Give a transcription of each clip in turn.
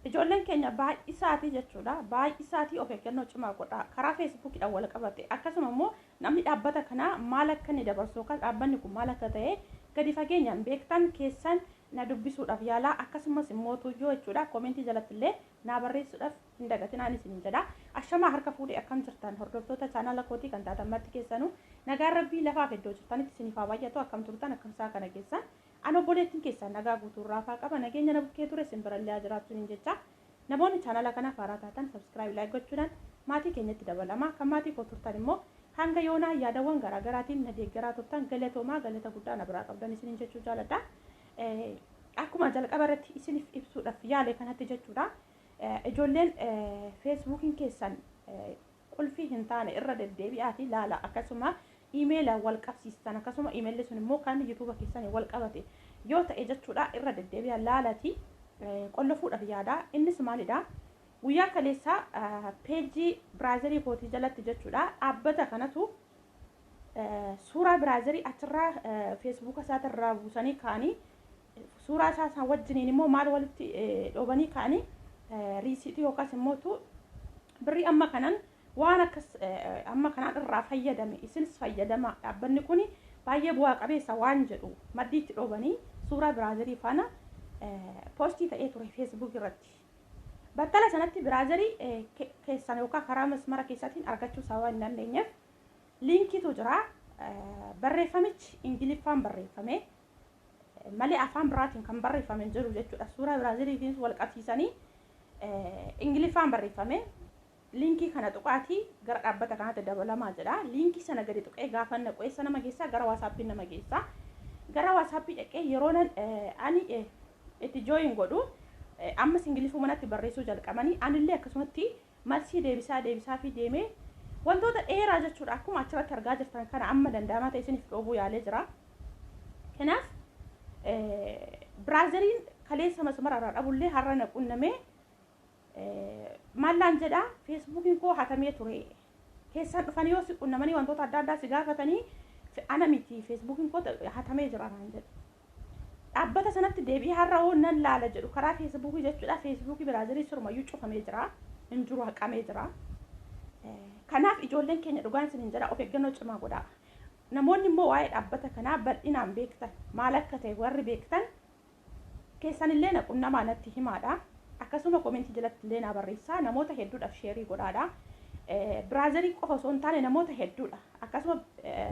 Ijoolleen keenya baay'isaatii jechuudha. Baay'isaatii of eeggannoo cimaa godhaa. Karaa Feesbuukiidhaan wal qabate. Akkasuma immoo namni dhaabbata kanaa maal akka inni dabarsu yookaan dhaabbanni kun maal akka ta'e gadi fageenyaan beektan keessan na dubbisuudhaaf yaalaa, akkasumas immoo tuyyoo jechuudha. Koomentii jalatti illee naa barreessuudhaaf hin dagatinaan isin jedha. Ashamaa, harka fuudhee, akkam jirtan? Hordoftoota chaanaala kootii kan taatan marti keessanuu nagaan Rabbii lafaaf iddoo jirtanitti isiniif haa baay'atu. Akkam turtan? Akkam isaa kana keessan? An obboleettiin keessan nagaa guutuu raafaa qaba. Nageenya na bukkee ture isin birallee haa jiraattu jecha. Namoonni chaanaala kanaaf haaraa taatan subscribe, like gochuudhaan maatii keenyatti dabalama. Kan maatii koo turtan immoo hanga yoonaa yaadawwan garaagaraatiin na deeggaraa turtan, galatoomaa, galata guddaa na biraa qabdan isiniin jechuu jaaladha. Akkuma jalqaba irratti isiniif ibsuudhaaf yaale kanatti jechuudha. Ijoolleen Feesbuukiin keessan qulfii hin taane irra deddeebi'aati laala. Akkasuma iimeela wal qabsiistan, akkasuma iimeelli sun immoo kan yuutuuba keessan wal qabate yoo ta'e jechuudha, irra deddeebi'a laalati qollofuudhaaf yaada. Innis maalidha? Guyyaa kaleessaa peejii browserii kootii jalatti jechuudha, dhaabbata kanatu suuraa browserii achirraa Feesbuuka isaatirraa buusanii ka'anii, suuraa isaa isaan wajjiniin immoo maal walitti dhoobanii ka'anii, riisiitii yookaas immoo birrii amma kanan waan akkas amma kanaan irraa fayyadame, isinis fayyadama, dhaabbanni kun baay'ee bu'aa qabeessa waan jedhu maddiitti dhoobanii suuraa browserii faana poostii ta'ee ture Feesbuuk irratti. Battala sanatti browserii keessan yookaan karaa masmara keessaatiin argachuu sababa hin dandeenyeef liinkiitu jira. Barreeffamichi Ingiliffaan barreeffame malee afaan biraatiin kan barreeffame hin jiru jechuudha. Suuraa browseriitiin wal qabsiisanii Ingiliffaan barreeffame. Liinkii kana tuqaatii gara dhaabbata kanaatti dabalamaa jedha. Liinkii sana gadi tuqee gaafa naqu eessa nama geessaa? Gara Waasaappii nama geessaa. Gara Waasaappii dhaqee yeroo nan ani itti join godhu ammas Ingiliffuu manatti barreessuu jalqabanii, anillee akkasumatti malsii deebisaa deebisaa fi deemee wantoota dheeraa jechuudha. Akkuma achirratti argaa jirtan kana amma danda'amaa ta'e isiniif dhoobuu yaalee jira. Kanaaf browseriin kaleessa masmara irraa dhabullee har'a na qunnamee maallaan jedha, Feesbuukiin koo hatamee ture. Keessaan dhufanii yoo si qunnamanii wantoota adda addaa si gaafatanii, ana miti, Feesbuukiin koo hatamee jira naan jedhe. Dhaabbata sanatti deebi'ee har'a hoo nan laala jedhu karaa Feesbuukii jechuudha. Feesbuukii browserii sirumayyuu cufamee jira. Hin jiru, haqamee jira. Kanaaf ijoolleen keenya, dhugaan isin hin jedha, of eeggannoo cimaa godhaa. Namoonni immoo waa'ee dhaabbata kanaa bal'inaan beektan, maal akka ta'e warri beektan keessanillee na qunnamaa, natti himaadha. Akkasuma koomentii jalatti illee naa barreessaa, namoota hedduudhaaf sheerii godhaadha. Browserii qofa osoo hin taane namoota hedduudha. Akkasuma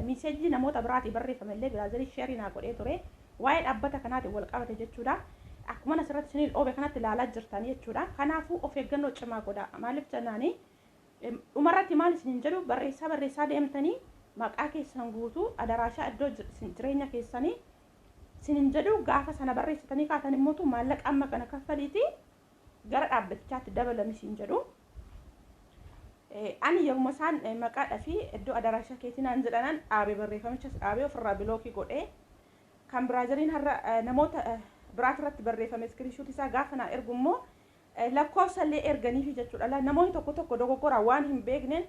miiseejii namoota biraatii barreeffame illee browserii sheerii naa godhee ture. Waa'ee dhaabbata kanaatiin wal qabate jechuudha. Akkuma asirratti isiniin dhoobe kanatti ilaalaa jirtanii jechuudha. Kanaafuu of eeggannoo cimaa godhaa. Maaliif jennaanii, dhumarratti maal isiniin jedhu, barreessaa barreessaa deemtanii maqaa keessan guutuu, adaraashaa iddoo jireenya keessanii isiniin jedhu. Gaafa sana barreessitanii kaatan immootu maallaqa amma kana kaffaliiti gara dhaabbatichaatti dabalami siin jedhu. Ani yeruma isaan maqaadhaa fi iddoo adaraashaa keetii naan jedhanan dhaabee, barreeffamichas dhaabee, ofirraa bilookii godhee, kan browseriin har'a namoota biraatirratti barreeffame screenshot isaa gaafa naa ergu immoo lakkoofsa illee erganiifi jechuudha. Namoonni tokko tokko dogoggora waan hin beekneen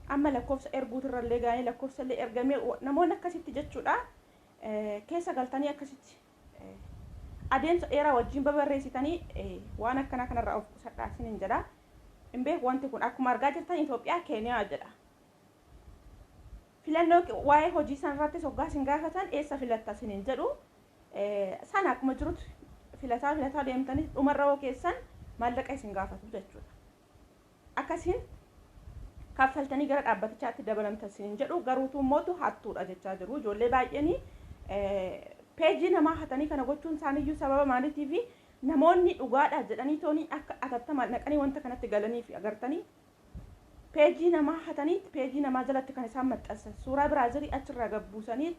amma lakkoofsa erguutirra illee ga'anii, lakkoofsa illee ergamee, namoonni akkasitti jechuudha keessa galtanii akkasitti adeemsa dheeraa wajjin babarreessitanii waan akkanaa kanarraa of qusadhaa isiniin jedha. Hin beeku, wanti kun akkuma argaa jirtan Itoophiyaa, Keeniyaa jedha. Filannoo waa'ee hojii sanarrattis hoggaa isin gaafatan eessa filatta isiniin jedhu. Sana akkuma jirutti filataa filataa deemtanii dhumarra hoo keessan maallaqa isin gaafatu jechuudha. Akkasiin kaffaltanii gara dhaabbatichaatti dabalamtan isiniin jedhu, garuutu mootu hattuudha jechaa jiru. Ijoollee baay'een peejii namaa hatanii kana gochuun isaaniiyyuu sababa maaliitiifi namoonni dhugaadha jedhanii toonii akka atattamaan naqanii wanta kanatti galanii fi agartanii peejii namaa hatanii peejii namaa jalatti kan isaan maxxansan, suuraa browserii achirraa gabbuusanii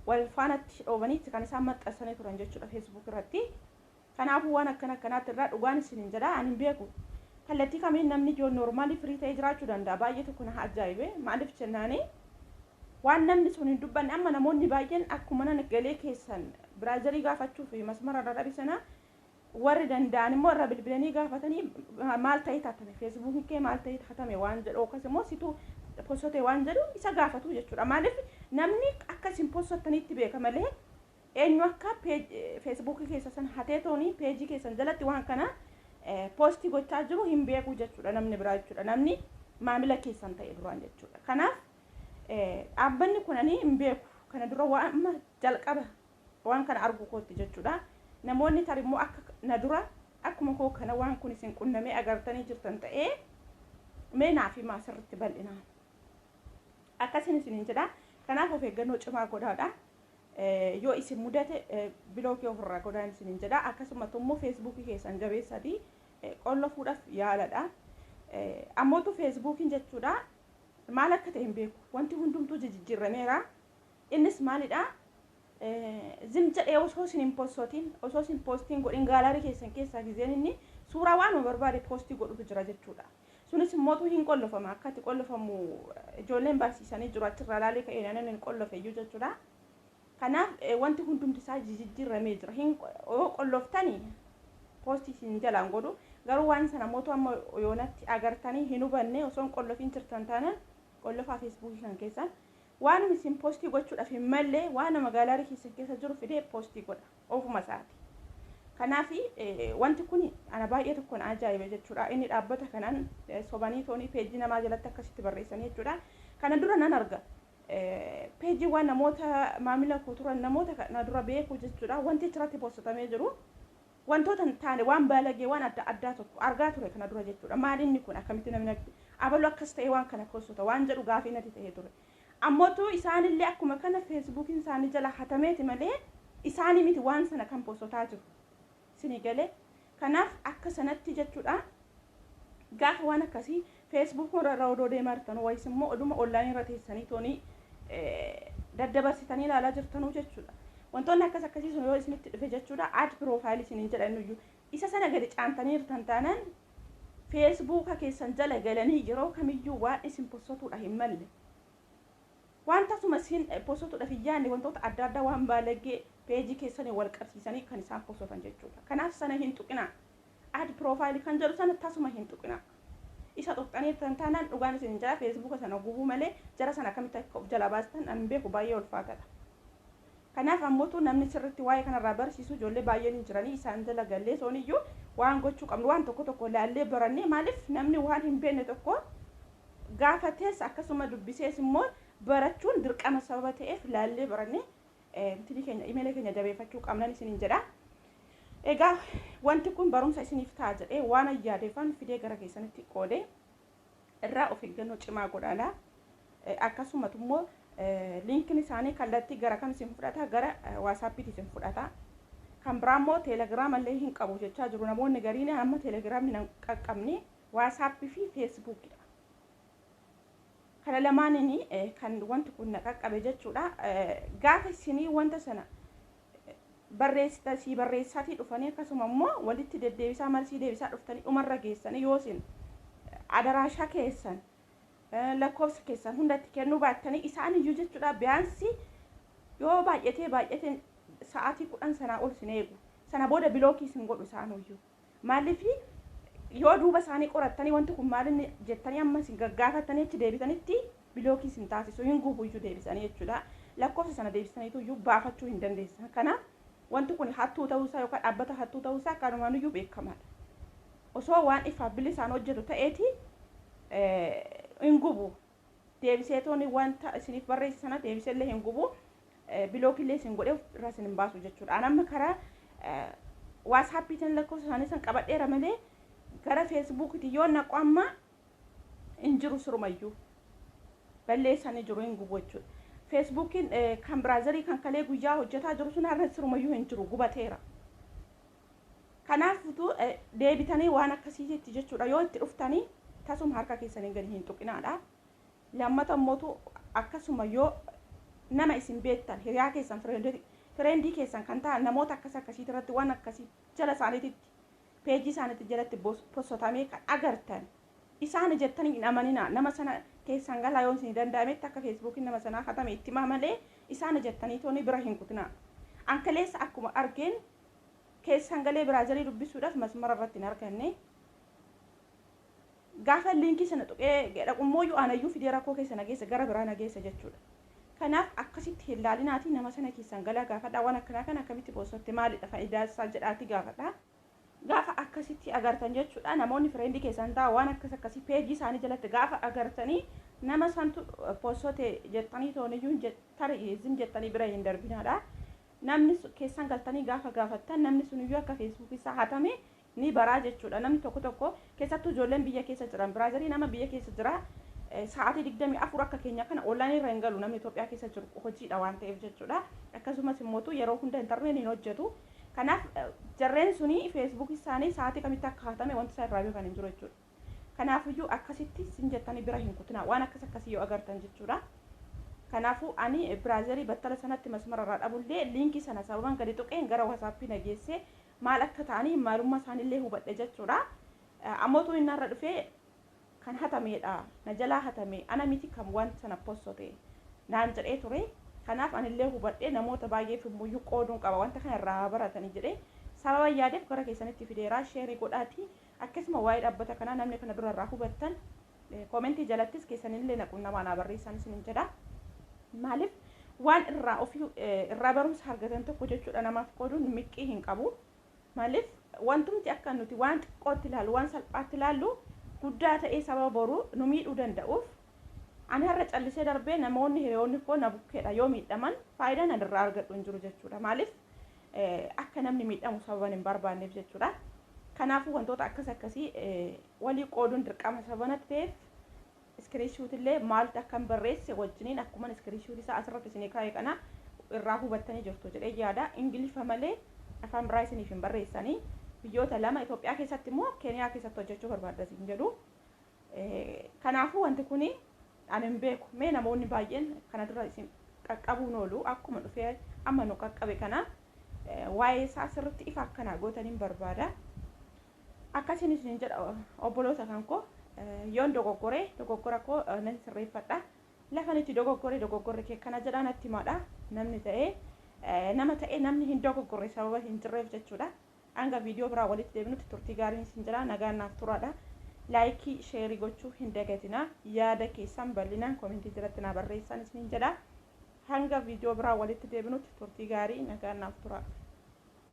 wal faanatti dhoobaniitti kan isaan maxxansanii turan jechuudha Feesbuuk irratti. Kanaafuu waan akkana akkanaatti irraa dhugaan isiniin jedha, ani hin beeku. Kallattii kamiin namni ijoon normalii firii ta'ee jiraachuu danda'a? Baay'ee tokko na ajaa'ibe. Maaliif jennaani, waan namni sun hin dubbanne amma namoonni baay'een akkuma nan galee keessan browserii gaafachuu fi masmara irra dhabe sana, warri danda'an immoo irra bilbilanii gaafatanii, maal ta'ee hatame, Feesbuukiin kee maal ta'ee hatame waan jedhu, akkas immoo situ postote waan jedhu isa gaafatu jechuudha. Maaliif, namni akka isin postottanitti beeka malee eenyu akka Feesbuukii keessa san hatee toonii peejii keessan jalatti waan kana Post gochaa jiru hin beeku jechuudha namni biraa jechuudha. Namni maamila keessan ta'e duraan jechuudha. Kanaaf dhaabbanni kun ani hin beeku. Kana dura waan jalqaba waan kana argu kootti jechuudha. Namoonni tarii immoo akka na dura akkuma koo kana waan kun isin qunnamee agartanii jirtan ta'ee, mee naaf himaa sirriitti bal'inaan. Akkasiin isiniin jedha. Kanaaf of eeggannoo cimaa godhaadha. Yoo isin mudate block ofirraa godhaan isiniin jedha. Akkasumas immoo Feesbuukii keessan jabeessatii qollofuudhaaf yaaladha. Ammootu Feesbuukiin jechuudha maal akka ta'e hin beeku. Wanti hundumtuu jijjiirameera. Innis maalidha? Zim jedhee osoo isin hin postotiin, osoo isin postiin godhin, gallery keessan keessaa gizeen inni suuraa waanuma barbaade post godhutu jira jechuudha. Sunis immootu hin qollofama. Akka itti qollofamu ijoolleen barsiisanii jiru, achirraa laalee ka'ee namni hin qollofe iyyuu jechuudha. Kanaaf wanti hundumti isaa jijjiiramee jira. Hin yoo qolloftanii post isin jalaan godhu. Garuu waan sana mootu amma yoonatti agartanii hin hubanne, osoo hin qollofin jirtan taanaan, qollofaa Feesbuukii kan keessan. Waanuma isin post gochuudhaaf hin malle, waan nama gallery keessan keessa jiru fidee post godha ofuma isaati. Kanaaf wanti kun ana baay'ee tokko na ajaa'ibe jechuudha. Inni dhaabbata kanaan sobanii toonii peejii namaa jalatti akkasitti barreessanii jechuudha. Kana dura nan arga. Peejiiwwan namoota maamila koo turan, namoota kana dura beeku jechuudha. Wanti achirratti postotamee jiru wantoota hin taane, waan baalagee, waan adda addaa tokko argaa ture kana dura jechuudha. Maal inni kun, akkamitti namni abalu akkas ta'e waan kana postota waan jedhu gaafii natti ta'ee ture. Ammootu isaanillee akkuma kana Feesbuukiin isaanii jala hatameeti malee isaanii miti waan sana kan postotaa jiru. Isinii galee? Kanaaf akka sanatti jechuudha. Gaafa waan akkasii Feesbuuk irra odoo deemaa jirtan, wayis immoo oduma online irra teessanii toonii daddabarsitanii ilaalaa jirtanuu jechuudha. Wantoonni akkas akkasii sun yoo isinitti dhufe jechuudha, add profile isiniin jedhan iyyuu isa sana gadi caantanii jirtan taanaan, Feesbuuka keessan jala galanii yeroo kamiyyuu waan isin postotuudha hin malle. Waan tasuma isin postotuudhaaf hin yaadne, wantoota adda addaa, waan baalagee peejii keessanii wal qabsiisanii kan isaan postotan jechuudha. Kanaaf sana hin tuqinaa. Add profile kan jedhu sana tasuma hin tuqinaa. Isa tuqxanii jirtan taanaan, dhugaan isin jira, Feesbuuka sana gubuu malee jara sana akkamitti akka of jalaa baastan an beeku, baay'ee ulfaatadha. Kanaaf ammootu namni sirriitti waa'ee kanarraa barsiisu ijoollee baay'een hin jiranii. Isaan jala gallee sooniyyuu waan gochuu qabnu waan tokko tokko laallee barannee, maaliif namni waan hin beekne tokko gaafatees akkasuma dubbisees immoo barachuun dirqama sababa ta'eef, laallee barannee intinii keenya, imeela keenya jabeeffachuu qabnan isiniin jedha. Egaa wanti kun barumsa isiniif ta'a jedhee waan yaadeeffan fidee gara keessanitti qoodee, irraa of eeggannoo cimaa godhaadha. Akkasumas immoo linkiin isaanii kallattii gara kam isin fudhata? Gara Waasaappiitti isin fudhata. Kan biraa immoo Teelegiraama illee hin qabu jechaa jiru namoonni gariin. Amma Teelegiraamni nan qaqqabne, Waasaappii fi Feesbuukidha. Kana lamaaniin kan wanti kun na qaqqabe jechuudha. Gaafa isinii wanta sana barreessita sii barreessaatii dhufanii, akkasuma immoo walitti deddeebisaa marsii deebisaa dhuftanii dhumarra geessanii, yoo isin adaraashaa keessan, lakkoofsa keessan hundatti kennuu baattanii, isaan iyyuu jechuudha biyaansi yoo baay'atee baay'atee sa'aatii 10 sanaa ol isin eegu. Sana booda block isin godhu isaanuyyuu. Maaliif yoo duuba isaanii qorattanii, wanti kun maalinni jettanii amma isin gaggaafattanii achi deebitanitti, block isin taasisu, hin gubuyyuu deebisanii jechuudha. Lakkoofsa sana deebisaniitu iyyuu baafachuu hin dandeessan. Kanaaf wanti kun hattuu ta'uusaa yookaan dhaabbata hattuu ta'uusaa kanumaan beekamaadha. Osoo waan ifaaf bilisaan hojjetu ta'eeti hin gubu. Deebiseetoon wanta isiniif barreesse sana deebiseellee hin gubu. Blockillee isin godhee irraa isin hin baasu jechuudha. An amma karaa Waasaappiitiin lakkoofsa isaanii san qabadheera malee gara Feesbuukiitiin yoo naqu amma hin jiru sirumayyuu. Balleessanii jiru, hin gubu jechuudha. Feesbuukiin kan browser kan kalee guyyaa hojjetaa jiru sun har'a sirumayyuu hin jiru, gubateera. Kanaafuu deebitanii waan akkasiitti jechuudha yoo itti dhuftanii, tasuma harka keessanii gadi hin tuqinaadha. Lammata immootu akkasuma yoo nama isin beektan, hiriyaa keessan, friend keessan kan ta'an, namoota akkas akkasii irratti waan akkasii jala isaaniitti, peejii isaaniitti jalatti postotamee kan agartan, isaan jettanii hin amaninaa. Nama sana keessan galaa, yoo isin danda'ametti akka Feesbuukiin nama sanaa hatame itti himaa malee isaan jettanii tooni bira hin kutinaa. Ankaleessa akkuma argeen keessan galee browser dubbisuudhaaf masmara irratti hin arganne. Gaafa link sana tuqee dhaqummoo aanayyuu fidee rakkoo keessa nageessa, gara biraa nageessa jechuudha. Kanaaf akkasitti hin laalinaati, nama sana keessan galaa gaafadhaa, waan akkanaa kana akkamitti postotte, maalidha faayidaa isaa jedhaati gaafadhaa. Gaafa akkasitti agartan jechuudha, namoonni friendii keessan ta'a waan akkas akkasii peejii isaanii jalatti gaafa agartanii, nama santu postote jettanii tooniyyuu tarii zim jettanii bira hin darbinaadha. Namni keessan galtanii gaafa gaafattan, namni suniyyuu akka Feesbuukii isaa hatame ni baraa jechuudha. Namni tokko tokko, keessattuu ijoolleen biyya keessa jiran, brotherii nama biyya keessa jira, sa'aatii 24 akka keenya kana onlineii irra hin galu. Namni Itoophiyaa keessa jiru hojiidha waan ta'eef jechuudha. Akkasumas immoo yeroo hunda intarneetiin hin hojjetu. Kanaaf jarreen suni Feesbuukii isaanii sa'aatii kamitti akka hatame wanti isaan irraa beekan hin jiru jechuudha. Kanaafiyyuu akkasitti sin jettanii bira hin kutina waan akkas akkasii yoo agartan jechuudha. Kanaafuu ani brotherii battala sanatti masmara irraa dhabullee, linkii sana sababan gadi tuqeen gara WhatsAppii na geessee, maal akka ta'anii maalummaa isaaniillee hubadhe jechuudha. Ammootu inni irra dhufee kan hatameedha, na jalaa hatame, ana miti kan wanta sana postote naan jedhee ture. Kanaaf anillee hubadhee, namoota baay'eef immoo qooduun qaba, wanta kana irraa baratanii jedhee sababa yaadeef gara keessanitti fideeraa. Shareii godhaatii, akkasuma waa'ee dhaabbata kanaa namni kana dura irraa hubattan commentii jalattis keessanillee naqunnamaa naa barreessan isinin jedha. Maaliif, waan irraa ofii irraa barumsa argatan tokko jechuudha namaaf qooduun miqqii hin qabu. Maaliif, wantumti akka nuti waan xiqqootti ilaallu, waan salphaatti ilaallu guddaa ta'ee sababa boruu nu miidhuu danda'uuf, ani har'a callisee darbee namoonni hiriyoonni koo na bukkeedha yoo miidhaman, faayidaan ani irraa argadhu hin jiru jechuudha. Maaliif, akka namni miidhamu sababan hin barbaanneef jechuudha. Kanaafuu wantoota akkas akkasii walii qooduun dirqama sabanatti ta'eef, screenshot illee maaltu akkan barreesse wajjiniin akkuma screenshot isaa asirratti isinii kaa'e kana irraa hubattanii jirtu jedhee yaada. Ingiliffa malee afaan biraa isiniif hin barreessanii. Biyyoota lama, Itoophiyaa keessatti immoo Keeniyaa keessatti hojjechuu barbaadda isin jedhu. Kanaafuu wanti kuni ani hin beeku. Mee namoonni baay'een kana dura isin qaqqabuun oolu, akkuma dhufee amma nu qaqqabe kana waa'ee isaa sirriitti ifa akkanaa gootaniin barbaada. Akkasiin isin jedha, obboloota kan koo, yoon dogoggoree dogoggora koo nan sirreeffadha. Lafan itti dogoggoree dogoggorre kee kana jedhaa natti himaadha. Namni ta'ee nama ta'ee namni hin dogoggorre sababa hin jirreef jechuudha. Hanga viidiyoo biraa walitti deebinutti turtii gaariin isin jira, nagaan naaf turaadha. Likeii, shareii gochuu hin dagatinaa. Yaada keessan bal'inaan commentii jalatti naa barreessan isiniin jedha. Hanga viidiyoo biraa walitti deebinutti turtii gaarii, nagaan naaf tura.